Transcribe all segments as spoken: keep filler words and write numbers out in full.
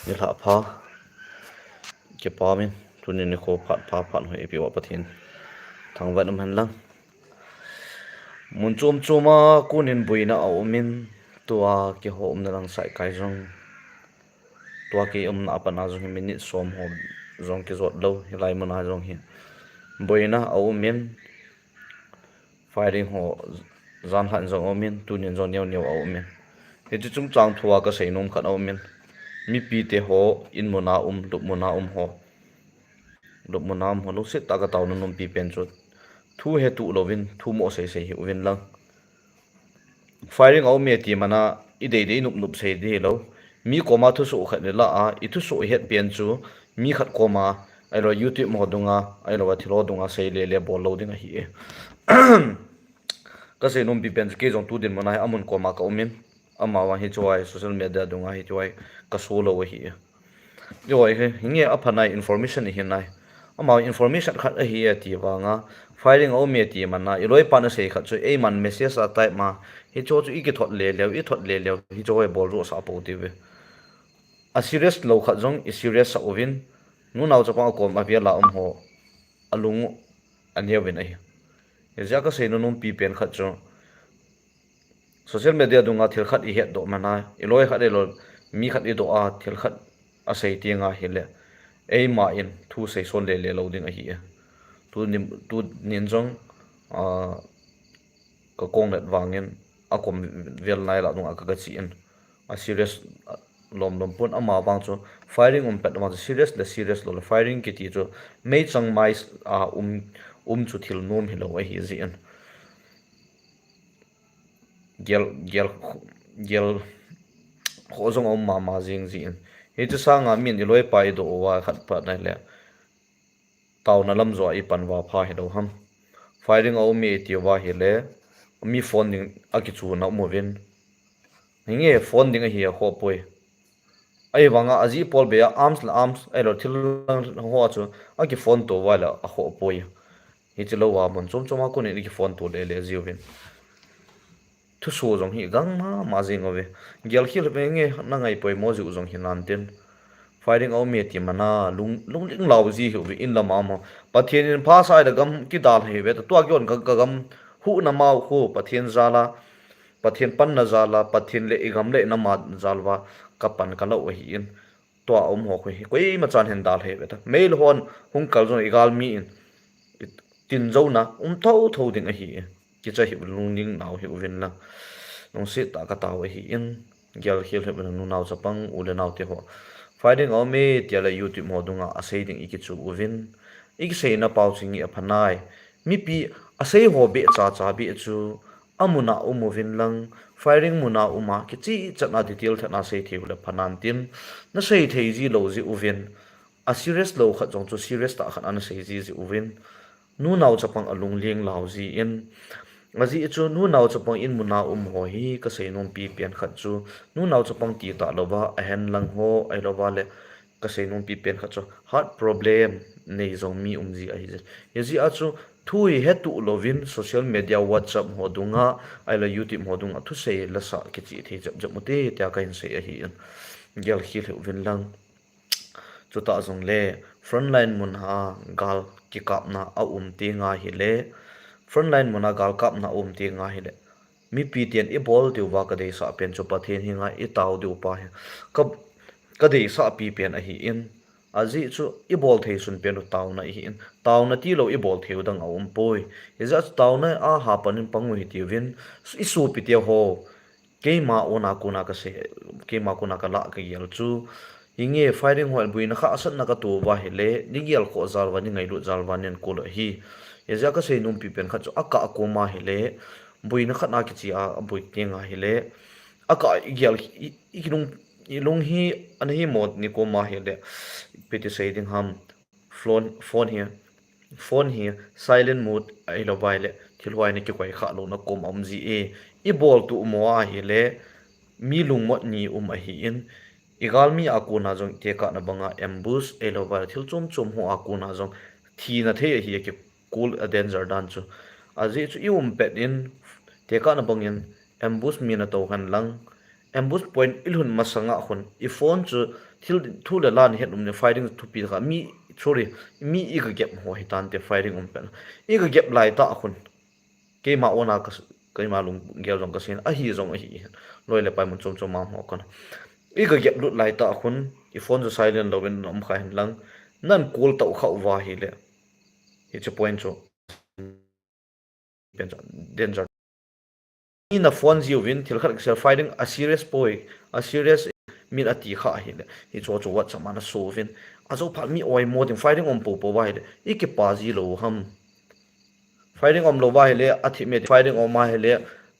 Nilhah pha, kipa min, tuni nikho phat pha phat hoi ipi uva Pathen thangvah in um hen lang. Mun chom chom a konin boina a um in, tua keiho umna lang saikai jong, tua kei umna a pat a jong hi minute som ho jong kijot lou, hilai mun a jong hi boina a um in, firing ho jan lhan jong a um in, tunin jong neo neo a um in. Hiche chungchang thu a kasei nom khat a um in. Mipite ho, in mun a um, lup mun a um ho. Lup mun a um ho, lungset tah a ka taona nompi pen chu, thu hetuh louvin, thu mo sei sei hih uvin lang. Firing a um e ti man a, i dei dei nup nup sei ding hilou. Mi koma thusoh khat i la a, i thusoh i het pen chu, mi khat koma, ahilou YouTube ho dunga, ahilou a thil ho dunga sei le le bol lou ding ahi e. Kasei nompi pen chu kei jong tu dinmun a hi amun koma ka um in, amavang hichu a hi social media dunga hichu a hi ka so lou ahi e. Joi hi, hinge apha nai information hi nai. Amau information khat ahi e ti vang a, firing a um e ti man a, i loipan asei khat chu, eiman message a type ma, hichu chu i kithot le leu, i thot le leu, hichu hi bol jo sa pou ti ve. A serious lou khat jong, i serious sah uvin, nunao chapang a kom a vel a um ho, a lung a neo vin ahi. Hijeh a kasei nompi pen khat chu, social media dunga thil khat i het doh man a, i loi khat i loi, mi khat i doh a, thil khat asei teng a hile, eima in thu sei son le le lou ding ahi e. Tunin, tunin jong, a, ka kong let vang in, a kom vel nai lah dunga ka, ka chi in, a serious, a, lom lom pon amavang chu, firing um pet vang chu, serious le serious lou le, firing kiti chu, meichang mai a um, um chu thil nom hilou ahi jeh in. Gel, gel, gel kho jong a um mama jing jeh in. Hichu sang a min i loipa i doh uva khat pat nai le, taona lam jo a i pan uva pha hilou ham. Firing a um e ti uva hile, mi phone ding a kichu na um uvin. Hinge phone ding ahi a khoh poi. Ahivang a, ajeh pol be a arms le arms, ahilou thil lang ho a chu, a ki phone to uva le a khoh poi. Hichu lou a mun chom chom a konin i ki phone to le le jiuvin. Thuso jong hi gang mama jing uve. Gel khel ve nge na ngai poimo jiu jong hi nan tin. Firing a um e ti man a lung, lungling lau ji hi uve in lam a mo. Pathen in pha sai da gam kidal hi ve ta tua kion ka, ka gam hu na mau khu Pathen jal a. Pathen panna jal a, Pathen le i gam le na ma jal uva ka pan ka lou ahi in. Tua um ho khu hi koima chan hin dal hi ve ta. Mei le hon hung kal jong i galmi in. I tin jo na um tho tho ding ahi. Kicha hi lungning nau hi uvin lang. Lungset tah ka tao ahi in. Gel khel hi uvin nunao chapang u le nao te ho. Firing a um e tia le YouTube mo dunga asei ding i kichu uvin. I kisei na pau ching i apha nai. Mipi asei ho be cha cha be chu. Amun a um uvin lang, firing mun a um a, kichi chan a detail tah na sei thei u le pha nan tin, na sei thei ji lou ji uvin, a serious lou khat jong chu serious tah khat a na sei ji ji uvin, nunao chapang a lungling lau ji in, ajeh chu nunao chapang in mun a um ho hi ka sei nompi pen khat chu, nunao chapang ti tah lou va, a hen lang ho, ahilou va le, ka sei nompi pen khat chu heart problem nei jong mi um ji ahi jeh. Hijeh a chu thu hi hetuh louvin social media, WhatsApp ho dunga, ahilou YouTube ho dunga thusei lasa kichi thei jep jep u te, tia ka hin sei ahi in. Gel khel hi uvin lang. Chutah jong le frontline mun a gal kikapna a um teng a hile, frontline mun a gal kapna a um teng a hile, mipi ten i bol diu va ka deisah pen chu Pathen henga i tao diu pa hi ka, ka deisah pi pen ahi in, ajeh chu i bol thei sun pen u taona ahi in, taona ti lou i bol thei u dang a um poi. Hijeh chu taona a hapan in pang u hite uvin, i sopi te ho, keima ona kona ka sei, keima kona ka lah ka gel chu, hinge firing ho boina kha asatna ka to uva hile, ni gel khoh jal uva, ni ngailut jal uva nen kol ahi. Hijeh a ka sei nompi pen khat chu, a kah a koma hile, boina khat na kichi a, a boi teng a hile, a kah i gel, i, i kilung, i lung hi, ana hi mo ni koma hile, ipi ti sei ding ham, phone, phone hi, phone hi, silent mode, ahilou vai le, thil huai na kikoi kha louna kom a um ji e, i bol tu mo a hile, mi lungmot ni um ahi in, i galmi a kona jong tekahna banga ambush, ahilou vai le, thil chom chom ho a kona jong, thina thei ahi a ki, kul a danger dan chu. Ajeh chu i um pet in, tekahna bangin, ambush mi na to hen lang, ambush point i lhun masanga khun, i phone chu thil thu le la ni het um ni, firing thupi kha mi, sorry, mi i ka gap ho hi tan te, firing um pen. I ka gap lai ta khun, keima ona ka, keima lunggel jong ka sin, ahi jong ahi, loi le pai mun chom chom ma ho kon. I ka gap lut lai ta khun, i phone chu silent lo in um kha hen lang, nan call tau kha uva hi le. Hi chu point chu. Danger. Ina phone jiu vin, thil khat kisel, firing a serious poi, a serious min ati kha hi le. Hi chu chu WhatsApp mana su vin. A zo phat mi oi mo ding, firing om po po va hi le. I kipa ji lo ham. Firing om lo va hi le, a thi me firing om ma hi le,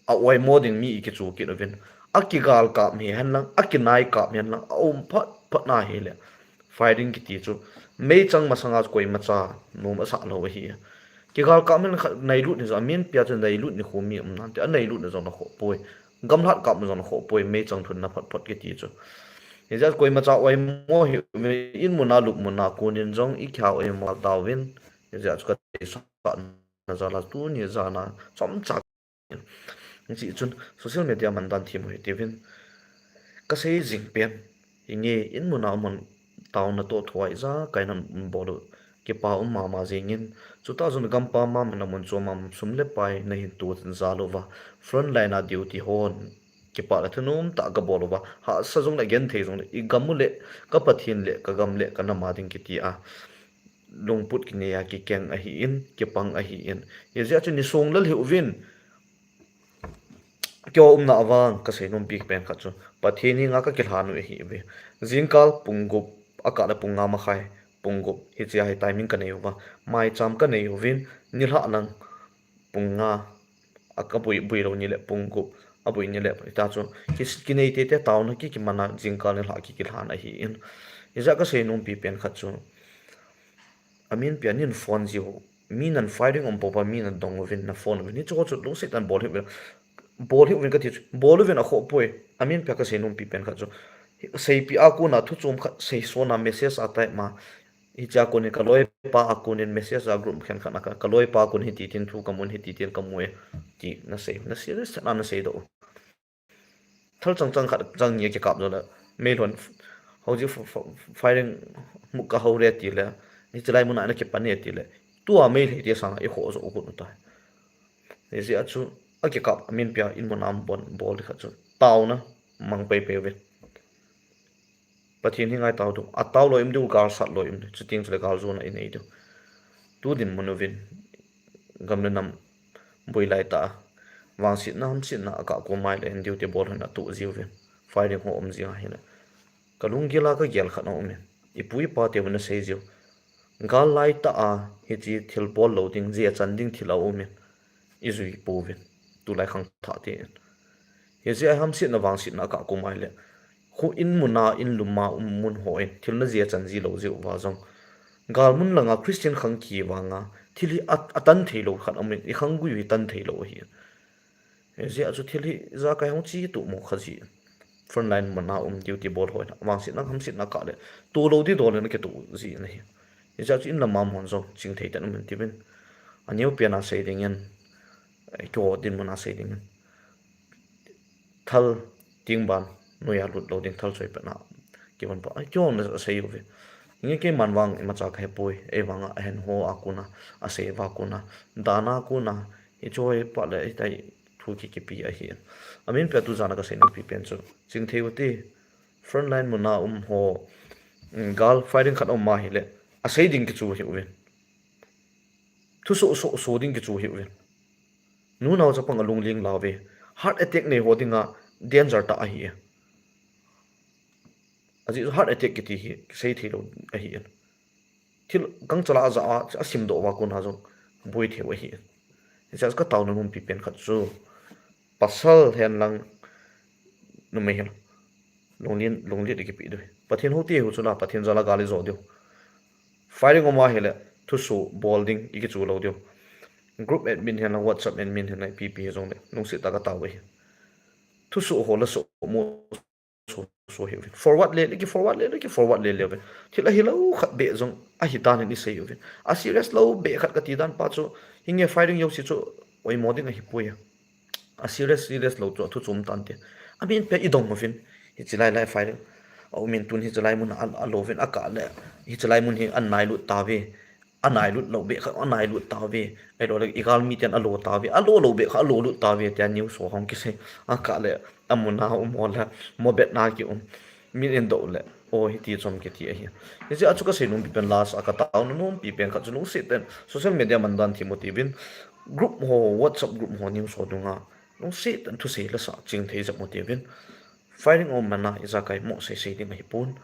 a oi mo ding mi i kichu kit uvin. A kigal kap mi hen lang, a kinai kap mi hen lang, a um phat phat na hi le. Firing kiti chu meichang masanga koima cha nom asa lo ahi. Kigal kap men kha nailut ni jong, amin pia chu nailut ni khu mi um nan te, a nailut ni jong na kho poi. Gamlhat kap jong na kho poi, meichang thun na phat phat kiti chu. Hijat koima cha oi mo hi, in muna lup muna kunin jong i khau oi mo ta uvin. Hijat chu ka sa na jala tu ni jana chom cha Hichi chun social media mandan thim u hi tivin. Ka sei jing pen, hinge in muna mun tauna to thuai ja kaina bol u kipa um mama jingin, chuta jun gampa mama na mun chu mam sum le pai na hin tu jal uva, front line a duty hon kipa le thanom ta ka bol uva, hahsa jong le genthei jong le, i gam u le ka Pathen le ka gam le ka nam a ding kiti a lungput kinei a kikeng ahi in, kipang ahi in. Hijeh chun ni sung lal hiu vin. Kio umna avang ka seinom pi pen khat chu Pathen henga ka kilhan u ahi ve. Jingkal pung gup a kah le pung nga makhai, pung gup hichia hi timing ka nei uva. Maicham ka nei uvin, nilhah lang pung nga a ka bui, bui lo ni le pung gup a bui ni le, hita chu ki, kinei tete tauna ki, kimana jingkal nilhah ki, kilhan ahi in. Hijeh a ka seinom pi pen khat chu. Amin pia nin phone jiu. Mi nan firing um popa mi nan dong uvin, na phone uvin. Hichu chu lungset tan bol hiuvin. Bol hiuvin ka ti chu. Bol uvin a kho poi. Amin pia ka seinom pi pen khat chu. Seipi a kona thu chom khat, seisona message a type ma. Hichia konin ka loipa a konin message a group khen khat na ka, ka loipa a kon hiti tin thu ka mun, hiti tin ka mu e. Ti na sei, na serious na, na sei doh. Thal chang chang khat chang ni a kikap jo le, Meilhon, hou ji f-, f-, firing mu ka hou re ti le, hichi lai muna na kipan e ti le, tua Meilhei te sanga i kho jo u kut u tai. Hijeh a chu, a kikap, amin pia in muna um bon, bol di khat chu, tauna, mang pei pei uvin. Pathen henga i tao diu, a tao loi um diu, gal sat loi um diu, chuting chule gal jona i nei diu. Tu dinmun uvin, gam le nam bui lai ta, vangsetna, hamsetna a kah kum mai le, duty bol hon a tu jiuvin, firing ho um jing ahi le. Ka lunggil a ka gel khat a um in, i pu i pa teu na sei jiu. Gal lai ta a, hichi thil bol lo ding, jia chan ding thil a um in, i jui pouvin, tulai khangthah te in. Hijeh a hamsetna vangsetna a kah kum mai le. Khu in muna, in luma um mun ho in, thil na jia chan ji lo jiu va jong. Gal mun langa Christian khang ki vanga, thil hi a, a tan thei lo khat um in, i khang gui hi tan thei lo ahi. Hijeh a chu thil hi ja kai hong chi tu mo kha ji. Frontline muna um duty bol ho in, vangsetna, hamsetna kah le. Tu lo di dol le na ke tu ji na hi. Hijeh a chu in lama mon jong, ching thei tan um in tivin. A neo pia na sei ding in, eh, kio dinmun a sei ding in. Thal ting ban, noi a lut lo ding thal choi pet na. Kivon pa, ai, kio na sei uve. Nge keiman vang, imacha ka he poi, ei vanga, a hen ho a kona, a sei va kona, dana kona, i choi pa le, i tai thu ki kipi ahi. Amin pia tu jana ka seinom pi pen chu. Ching thei u ti, frontline muna um ho, mm, gal firing khat um ma hi le, a sei ding ki chu hi uvin. Thu so, so, so ding ki chu hi uvin. Nunao chapang a lungling la ve. Heart attack nei ho dinga danger ta ahi e. Aji heart attack kiti hi sei thei lo ahi e. Thil kang chala a ja a, a sim doh va kona jong boi thei u ahi e. Hijeh a ka taona nom pi pen khat chu. Pasal hen lang numei hen. Lunglen, lunglen i kipi diu. Pathen hou te hu chu na, Pathen jal a gal i jo diu. Firing um a hi le, thuso bol ding i ki chu lo diu. Group admin hen lang, WhatsApp admin hen lang, ipi pi jong le, lungset tah a ka tao u ahi. Thuso ho la so mo so, so hi uvin. Forward le le, ki forward le le, ki forward le le uvin. Thil ahi lo khat be jong, ahi tan in i sei uvin. A serious lo be khat ka ti dan pa chu, hinge firing jouse chu, oi mo ding ahi poi a. A serious, serious lo chu, a thu chom tan te. Amin pe idong uvin. Hiche lai lai firing aumin, tun hiche lai mun a, alo uvin, akah le hiche lai mun hi anailut tauve. Anailut lou beh kha anailut tauve. Ahilou le igalmi ten alo tauve. Alo lou beh kha alo lut tauve tia news ho hung kisei. Akah le amun a um ho le mobet na kium. Min in doh le, o, hiti chom kiti ahi. Hijeh a chu kasei nom pipen, last a kataona nom pipen khat chu lungset ten social media mandan thim u tivin, group ho, WhatsApp group ho, news ho dunga lungset ten thusei lasa ching thei jep u tivin. Firing aum mana ijakai mo seisei ding ahipon.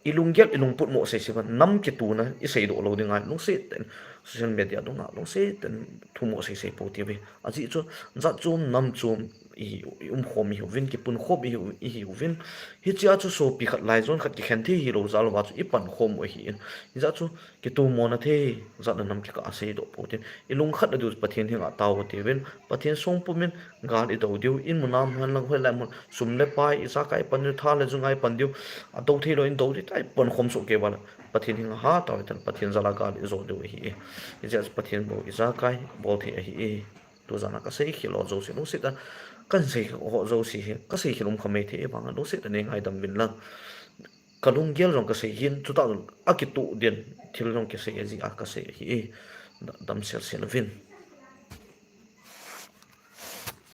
Ilunggel, ilungput mo seisei ban, nam kituna isei doh lou ding ahi, lungset ten social media dunga lungset ten thu mo seisei pou tive. Ajeh chu jat chom nam chom i, i umkhom ihiuvin, kipunkhom ihiu, ihiuvin. Hichea chu sopi khat laijon khat kikhen thei hilou jal uva chu ipankhom u ahin. Hijeh chu kitomona thei jat a nam kikah a seidoh pou tin, ilungkhat a diu Pathen henga tao u tivin, Pathen songpum in gal idou diu, in mun a mun lang hoilai mun, sum le pai, ijakai pan diu, tha le jung a ipan diu, adou theilou in dou ding tia ipankhom soh kei uva le Pathen henga hatao u hitan, Pathen jal a gal ijo diu ahi. Hijeh a chu Pathen bou ijakai bol thei ahi. Tujan a kasei khel ho jouse lungset a, kasei ho jouse hi kasei khel um kha mai thei vang a lungset a nei ngaidam uvin lang. Kalunggel jong kasei hin, chutah jong akitoh den thil jong kasei ajeh a kasei ahi. Damsel sel uvin.